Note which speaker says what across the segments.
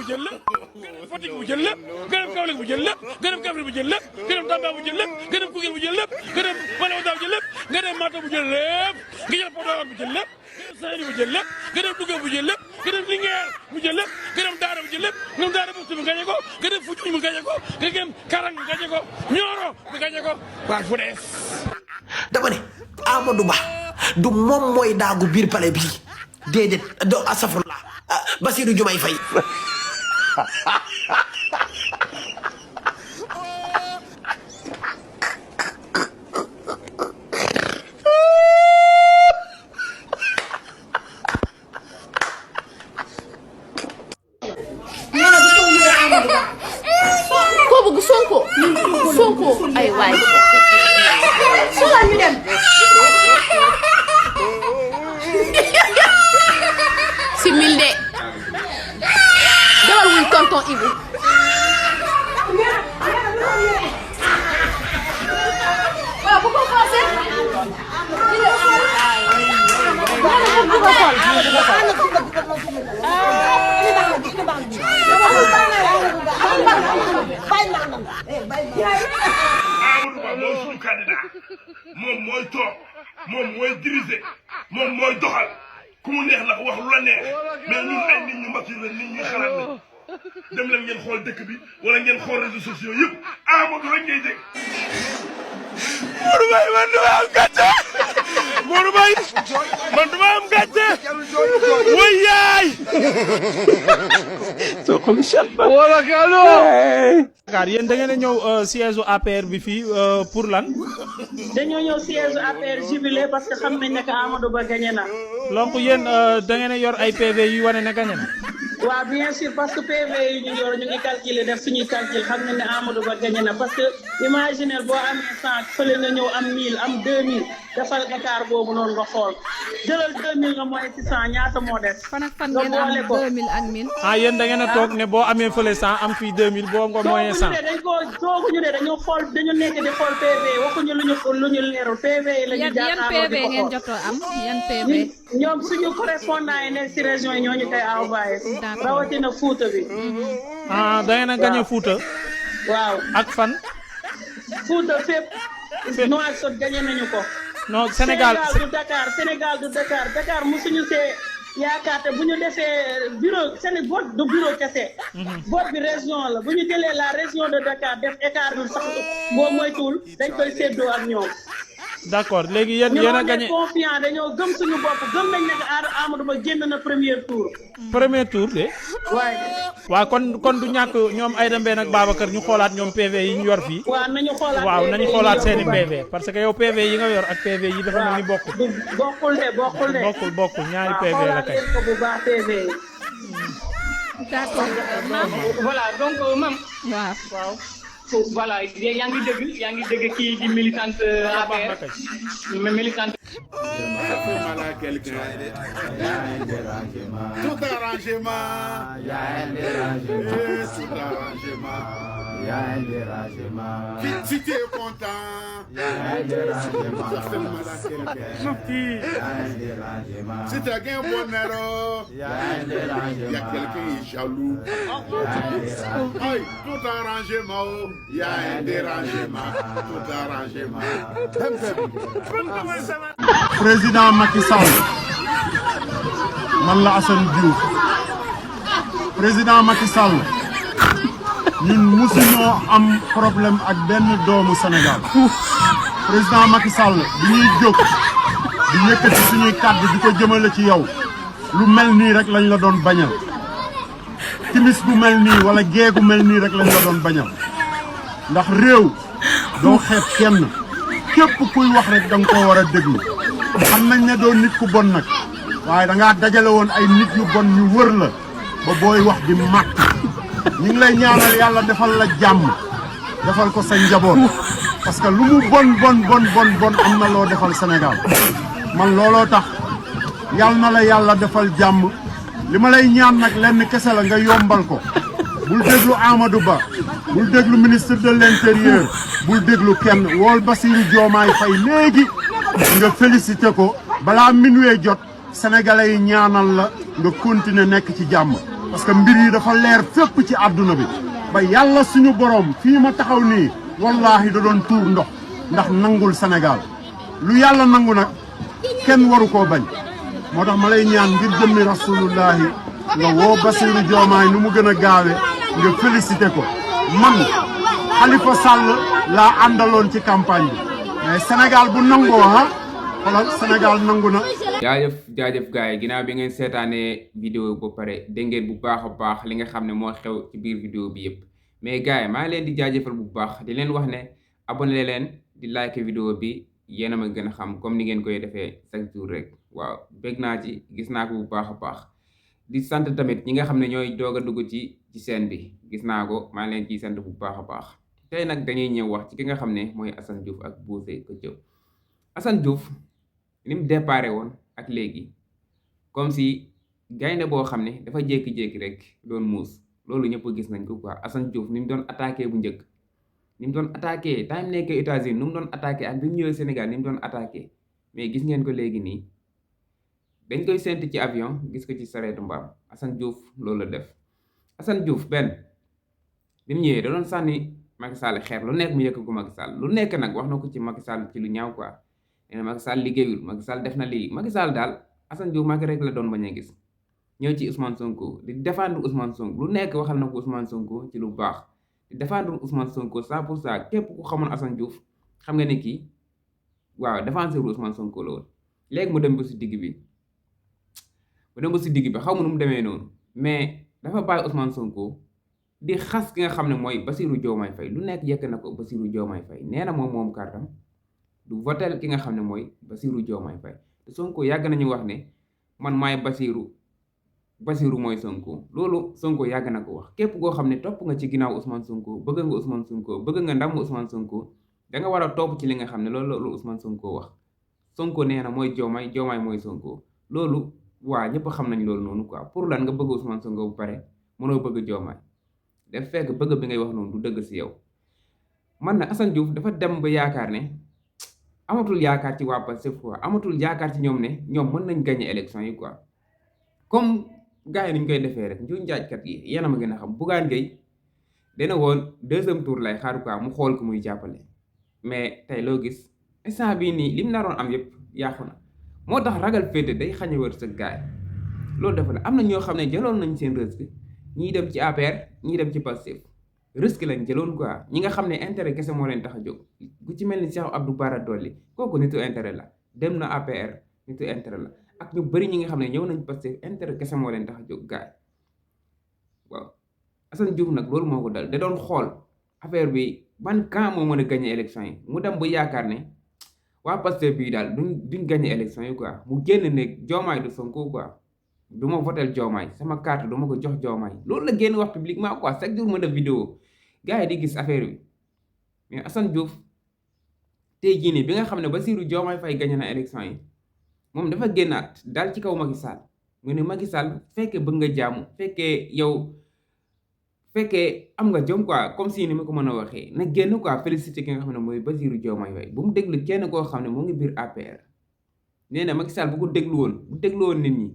Speaker 1: jël lépp nga dem Fatick mu jël lépp nga dem Kaolack mu jël lépp nga dem Kaffrine mu jël lépp nga dem Tamba mu jël lépp nga dem Koungheul mu jël lépp nga dem Malem mu jël lépp nga dem Matam mu jël lépp nga jël Podor mu jël lépp nga dem Saint-Louis mu jël lépp nga dem Louga mu jël lépp nga dem Linguère mu jël lépp nga dem Daara mu jël lépp nga dem Daara Moussa mu gañe ko nga dem Foundiougne mu gañe ko nga dem Karang mu gañe ko Nioro mu gañe ko waa fu des
Speaker 2: dama ne Amadou Ba du moom mooy daagu biir palais bi déedéet do asafurla Bassirou Diomaye Faye
Speaker 3: ko bëgg Sonko ay waay suba ñu dem si mil de dawal wuy tonton Ibou waaw bu ko forcé
Speaker 4: Amadou Ba mooy suñu candidat moom mooy toog moom mooy diriger moom mooy doxal ku mu neex nag wax lu la neex mais ñun ay nit ñu mature la nit ñuy xalaat lañ dem leen ngeen xool dëkk bi wala ngeen xool réseaux sociaux yëpp Amadou rek ngay dégg.
Speaker 1: Modou Mbaye man duma am gàcce Modou Mbaye man duma am gàcce way yaay so comme chatba wala kalo
Speaker 5: Dakar yéen da ngeen a ñëw siège APR bi fii pour lan
Speaker 6: dañoo ñëw siège APR jubilé parce que xam nañ ne que Amadou Ba gagné na.
Speaker 5: donc yéen da ngeen a yor ay PV yu wane ne gagné na
Speaker 6: waaw bien sûr parce que PV yi ñu yor ñu ngi calculer def suñuy calcul xam nañ ne Amadou Ba gagné na parce que imaginez boo amee 100 fële nga ñëw am 1000 am 2000 defal écart boobu noonu nga xool jëlal 2000 nga mooy ci 100 ñaata moo des.
Speaker 3: fan ak fan ngeen am 2000 ak 1000.
Speaker 5: ah yéen da ngeen a toog ne boo amee fële 100 am fii 2000 boo nga moyen 100
Speaker 6: tooguñu de dañu xool dañu nekk di xool PV waxuñu lu ñu leerul PV yi la ñu
Speaker 3: yan PV ngeen jotoo am yan PV.
Speaker 6: ñoom suñu correspondant yi nekk si région yi ñoo ñu koy envoyé. rawatina Fouta bi.
Speaker 5: ah da ngeen a gagné Fouta.
Speaker 6: waaw
Speaker 5: ak fan.
Speaker 6: Fouta fépp. Nouakchott gagné nañu ko.
Speaker 5: non Sénégal
Speaker 6: Sénégal du Dakar Dakar mosuñu see yaakaar te bu ñu defee bureau seen vote du bureau kese. vote bi région la bu ñu jëlee la région de Dakar def écart bi sax boo moytuwul dañ koy séddoo ak ñoom.
Speaker 5: d'accord léegi yéen a gagné
Speaker 6: confiant dañoo gëm suñu bopp gëm nañ ne que Amadou Ba génn na premier tour.
Speaker 5: premier tour de.
Speaker 6: waaye.
Speaker 5: waaw kon du ñàkk ñoom Aïda Mbène ak Babacar ñu xoolaat ñoom PV yi ñu yor fii.
Speaker 6: waaw nañu xoolaat
Speaker 5: seeni PV parce que yow PV yi nga yor ak PV yi dafa mel ni bokkul. bokkul ñaari PV la kay.
Speaker 6: ko bu baax PV yi.
Speaker 3: d'accord.
Speaker 6: voilà donc mam.
Speaker 3: waaw.
Speaker 6: voilà yaa ngi dégg kii di militante APR militante.
Speaker 4: Tout arrangement. Il y a un dérangement. Si tu es content. Il y a un dérangement. Si tu as gagné un bon erreur. Il y a un dérangement. Il y a quelqu'un qui est jaloux. Tout arrangement. Il y a un dérangement. Tout arrangement.
Speaker 7: Président Macky Sall man la Assane Diouf président Macky Sall ñun musuñoo am problème ak benn doomu Sénégal président Macky Sall bi ñuy jóg di yëkkati suñuy kàddu di ko jëmale ci yow lu mel nii rek lañ la doon bañal timis gu mel nii wala géegu mel nii rek lañ la doon bañal ndax réew doo xeeb kenn képp kuy wax rek da nga koo war a déglu xam nañ ne doo nit ku bon nag waaye da ngaa dajale woon ay nit yu bon ñu wër la ba booy wax di màtt ñu ngi lay ñaanal yàlla defal la jàmm defal ko sa njaboot parce que lu mu bon am na loo defal Sénégal man looloo tax yàlla na la yàlla defal jàmm li ma lay ñaan nag lenn kese la nga yombal ko bul déglu Amadou Ba bul déglu ministre de l'intérieur bul déglu kenn wool Bassirou Diomaye Faye léegi nga félicité ko balaa minuwee jot sénégalais yi ñaanal la nga continuer nekk ci jàmm parce que mbir yi dafa leer fépp ci àdduna bi ba yàlla suñu borom fii ma taxaw nii wallaahi da doon tuur ndox ndax nangul Sénégal lu yàlla nangu nag kenn waru koo bañ moo tax ma lay ñaan ngir jëmmi rasulullahi nga woo Bassirou Diomaye nu mu gën a gaawe nga félicité ko man Khalifa Sall laa àndaloon ci campagne bi mais Sénégal bu nangoo xoolal Sénégal nangu na.
Speaker 8: jaajëf gars yi ginnaaw bi ngeen seetaanee vidéo ba pare dégg ngeen bu baax a baax li nga xam ne moo xew ci biir vidéo bi yëpp mais gars yi maa ngi leen di jaajëfal bu baax di leen wax ne abonné leen di like vidéo bi yéen a ma gën a xam comme ni ngeen koy defee chaque jour rek waaw bég naa ci gis naa ko bu baax a baax di sant tamit ñi nga xam ne ñooy doog a dugg ci scène bi gis naa ko maa ngi leen ciy sant bu baax a baax tey nag dañuy ñëw wax ci ki nga xam ne mooy Assane Diouf ak Boucher Ketchup Assane Diouf ni mu déparé woon ak léegi comme si gaynde boo xam ne dafa jékki-jékki rek doon muus loolu ñëpp gis nañ ko quoi Assane Diouf ni mu doon attaqué bu njëkk ni mu doon attaqué time nekkee États-Unis ni mu doon attaqué ak bi mu ñëwee Sénégal ni mu doon attaqué mais gis ngeen ko léegi nii dañ koy séntu ci avion gis ko ci sareetu mbaam Assane Diouf loolu la def Assane Diouf benn bi mu ñëwee da doon sànni Macky Sall xeer lu nekk mu yëkk ko Macky Sall lu nekk nag wax na ko ci Macky Sall ci lu ñaaw quoi nee na Macky Sall liggéeyul Macky Sall def na lii Macky Sall daal Assane Diouf Macky rek la doon bañ a gis ñëw ci Ousmane Sonko di défendre Ousmane Sonko lu nekk waxal na ko Ousmane Sonko ci lu baax di défendre Ousmane Sonko 100% képp ku xamoon Assane Diouf xam nga ne kii waaw défenseur Ousmane Sonko la woon léegi mu dem ba si digg bi xaw ma nu mu demee noonu mais dafa bàyyi Ousmane Sonko di xas ki nga xam ne mooy Bassirou Diomaye Faye lu nekk yekk na ko Bassirou Diomaye Faye nee na moom kartam du votel ki nga xam ne mooy Bassirou Diomaye Faye te Sonko yàgg nañu wax ne man maay Bassirou mooy Sonko loolu Sonko yàgg na ko wax képp koo xam ne topp nga ci ginnaaw Ousmane Sonko bëgg nga Ousmane Sonko bëgg nga ndam Ousmane Sonko da nga war a topp ci li nga xam ne loolu Ousmane Sonko wax Sonko nee na mooy Diomaye mooy Sonko loolu waa ñëpp xam nañ loolu noonu quoi pour lan nga bëgg Ousmane Sonko bu pare mënoo bëgg Diomaye daf fekk bëgg bi ngay wax noonu du dëgg si yow man na Assane Diouf dafa dem ba yaakaar ne amatul yaakaar ci waa Pastef quoi amatul yaakaar ci ñoom ne ñoom mën nañ gagner élection yi quoi comme gars yi ni ñu koy defee rek njuuñ njaajkat yi yéen a ma gën a xam Bougane Gueye dana woon deuxième tour lay xaar quoi mu xool ko muy jàppale mais tey loo gis instant bii nii lim naroon am yëpp yàqu na moo tax ragal féete day xañ a wër sa gaay loolu dafa la am na ñoo xam ne jëloon nañ seen risque ñii dem ci APR ñii dem ci Pastef risque lañ jëloon quoi ñi nga xam ne intérêt kese moo leen tax a jóg ku ci mel ni Cheikh Abdou Bara Dolly kooku nitu intérêt la dem na APR nitu intérêt la ak ñu bëri ñi nga xam ne ñëw nañ Pastef intérêt kese moo leen tax a jóg gaay waaw Assane Diouf nag loolu moo ko dal da doon xool affaire bi ban camp moo mën a gagné élection yi mu dem ba yaakaar ne waa Pastef bii daal duñ gagné élection yi quoi mu génn ne Diomaye du Sonko quoi du ma votel Diomaye sama carte du ma ko jox Diomaye loolu la génn wax publiquement quoi chaque jour ma def vidéo gars yi di gis affaire bi mais Assane Diouf tey jii nii bi nga xam ne Bassirou Diomaye Faye gagné na élection yi moom dafa génnaat daal ci kaw Macky Sall mu ne Macky Sall fekkee bëgg nga jaamu fekkee am nga jom quoi comme si ni ma ko mën a waxee na génn quoi félicité ki nga xam ne mooy Bassirou Diomaye Faye bu mu déglu kenn koo xam ne moo ngi biir APR nee na Macky Sall bu ko déglu woon nit ñi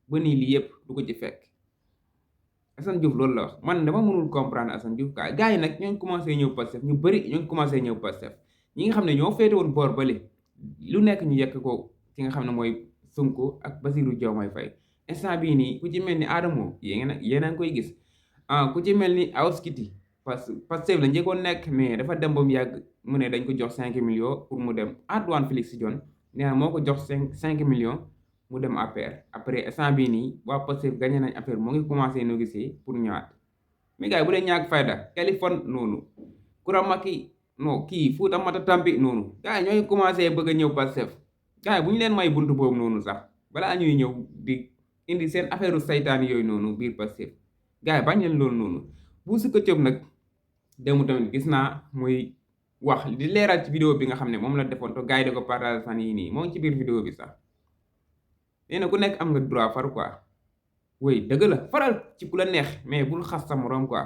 Speaker 8: ba nii lii yëpp du ko ci fekk Assane Diouf loolu la wax man dama mënul comprendre Assane Diouf quoi gars yi nag ñoo ngi commencé ñëw Pastef ñu bëri ñoo ngi commencé ñëw Pastef ñi nga xam ne ñoo féete woon boor bale lu nekk ñu yekk ko ki nga xam ne mooy Sonko ak Bassirou Diomaye Faye instant bii nii ku ci mel ni Adamo yéen a ngi koy gis ku ci mel ni Awskiti parce que Pastef la njëkkoon nekk mais dafa dem ba mu yàgg mu ne dañ ko jox 5 millions pour mu dem Antoine Félix Diome nee na moo ko jox 5 millions mu dem APR après instant bii nii waa Pastef gagné nañ affaire moo ngi commencé négocier pour ñëwaat mais gars yi bu dee ñàkk fayda Kaliphone noonu Kouramaki non kii Fouta Mata Tampi noonu gars yi ñooy commencé bëgg a ñëw Pastef gars yi bu ñu leen may buntu boobu noonu sax balaa ñuy ñëw di indi seen affaire saytaan yooyu noonu biir Pastef gars yi bañ leen loolu noonu Boucher Ketchup nag demu tamit gis naa muy wax di leeral ci vidéo bi nga xam ne moom la defoon te gars yi da ko partage fan yii nii moo ngi ci biir vidéo bi sax nee na ku nekk am nga droit far quoi oui dëgg la faral ci ku la neex mais bul xas sa morom quoi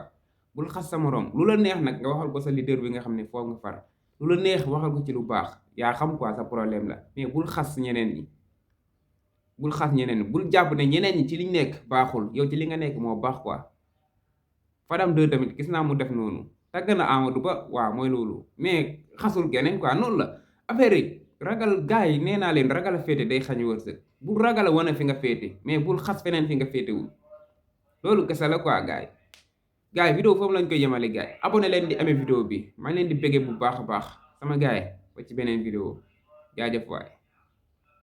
Speaker 8: bul xas sa morom lu la neex nag nga waxal ko sa leader bi nga xam ne foofu nga far lu la neex waxal ko ci lu baax yaa xam quoi sa problème la mais bul xas ñeneen ñi bul xas ñeneen bul jàpp ne ñeneen ñi ci liñ nekk baaxul yow ci li nga nekk moo baax quoi Fadam 2 tamit gis naa mu def noonu tàgg na Amadou Ba waaw mooy loolu mais xasul keneen quoi noonu la affaire yi ragal gars yi nee naa leen ragal a féete day xañ wërsëg bul ragal a wane fi nga féete mais bul xas feneen fi nga féetewul loolu kese la quoi gars yi vidéo foofu lañ koy yemale gars yi abonné leen di amee vidéo bi maa ngi leen di bëggee bu baax a baax sama gars yi ba ci beneen vidéo jaajëf waay